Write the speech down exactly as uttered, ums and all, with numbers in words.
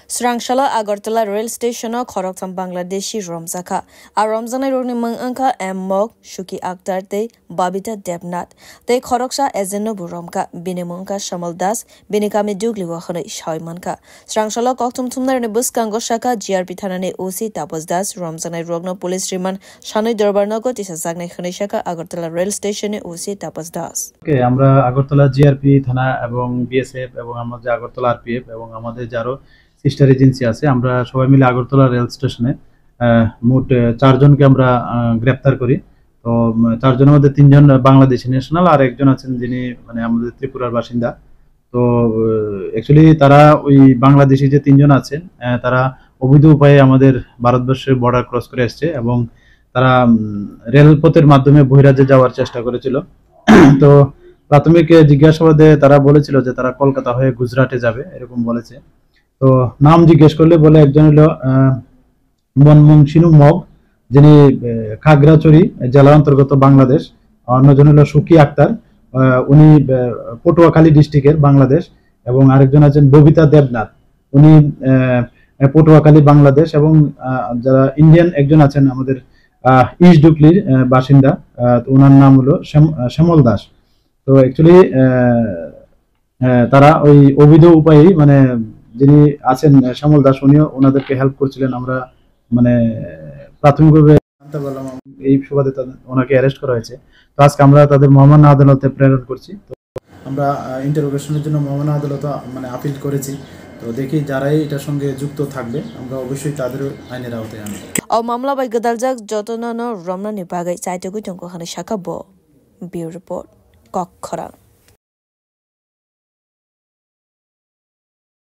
Srangsalo Agartala rail station-o khoroktham Bangladeshi romjakha. A romjaknairokni mwng wngkha M Mok, Suki Akhtar tei Babita Debnath. Tei khoroksa agent-no bo romkha. Bini mwng wngkha Shamal Das, bini kami Duglio hwnwi sawi mankha. Srangsalo kokthum thumnairokni bwskango sakha G R P thanani O C Tapas Das, romjaknairokno police remand sanwi dorbar nogo tisajaknai hwnwi sakha Agartala rail station-ni O C Tapas Das. ওকে, আমরা আগরতলা জিআরপি থানা এবং বিএসএফ এবং আমাদের আগরতলা আরপিএফ এবং আমাদের যে আরো sister agency আছে, আমরা সবাই মিলে আগরতলা রেল স্টেশনে, আহ, মোট, আহ, চারজনকে আমরা, আহ, গ্রেপ্তার করি। তো, উম, চারজনের মধ্যে তিনজন বাংলাদেশি ন্যাশনাল আর একজন আছেন যিনি, মানে, আমাদের ত্রিপুরার বাসিন্দা। তো, আহ, অ্যাকচুয়ালি তারা ওই বাংলাদেশি যে তিনজন আছেন, আহ, তারা অবৈধ উপায়ে আমাদের ভারতবর্ষের বর্ডার ক্রস করে এসছে এবং তারা, উম, রেলপথের মাধ্যমে বহিরাজ্যে যাওয়ার চেষ্টা করেছিল। তো প্রাথমিক, আহ, জিজ্ঞাসাবাদে তারা বলেছিল যে তারা কলকাতা হয়ে গুজরাটে যাবে, এরকম বলেছে। তো নাম জিজ্ঞেস করলে বলে একজন হলো, আহ, মনমোহন সিনু মগ, যিনি, আহ, খাগড়াছড়ি জেলা অন্তর্গত বাংলাদেশ, অন্যজন হলো সুকি আক্তার, আহ, উনি, আহ, পটুয়াখালী ডিস্ট্রিক্টের বাংলাদেশ, এবং আরেকজন আছেন ববিতা দেবনাথ, উনি, আহ, পটুয়াখালী বাংলাদেশ, এবং, আহ, যারা ইন্ডিয়ান একজন আছেন আমাদের, আহ, ইস্ট ডুকলির, আহ, বাসিন্দা, আহ, তো ওনার নাম হলো শ্যাম-, আহ, শ্যামল দাস। তো অ্যাকচুয়ালি, আহ, আহ, তারা ওই অবৈধ উপায়ে, মানে, যিনি আছেন, আহ, শ্যামল দাস, উনিও ওনাদেরকে হেল্প করছিলেন। আমরা, মানে, প্রাথমিকভাবে জানতে পারলাম এই সুবাদে তাদের, ওনাকে অ্যারেস্ট করা হয়েছে। তো আজকে আমরা তাদের মহামান্য আদালতে প্রেরণ করছি। তো আমরা, আহ, ইন্টারোগেশনের জন্য মহামান্য আদালতে, আহ, মানে, আপিল করেছি। তো দেখি, যারাই এটার সঙ্গে যুক্ত থাকবে, আমরা অবশ্যই তাদেরও আইনের আওতায় আনবো। O mamla bai gwdaljak jotono no romnani bagwi chaitugwi tongo hwnwi sakha bo. Bureau Report, Kokkhorang.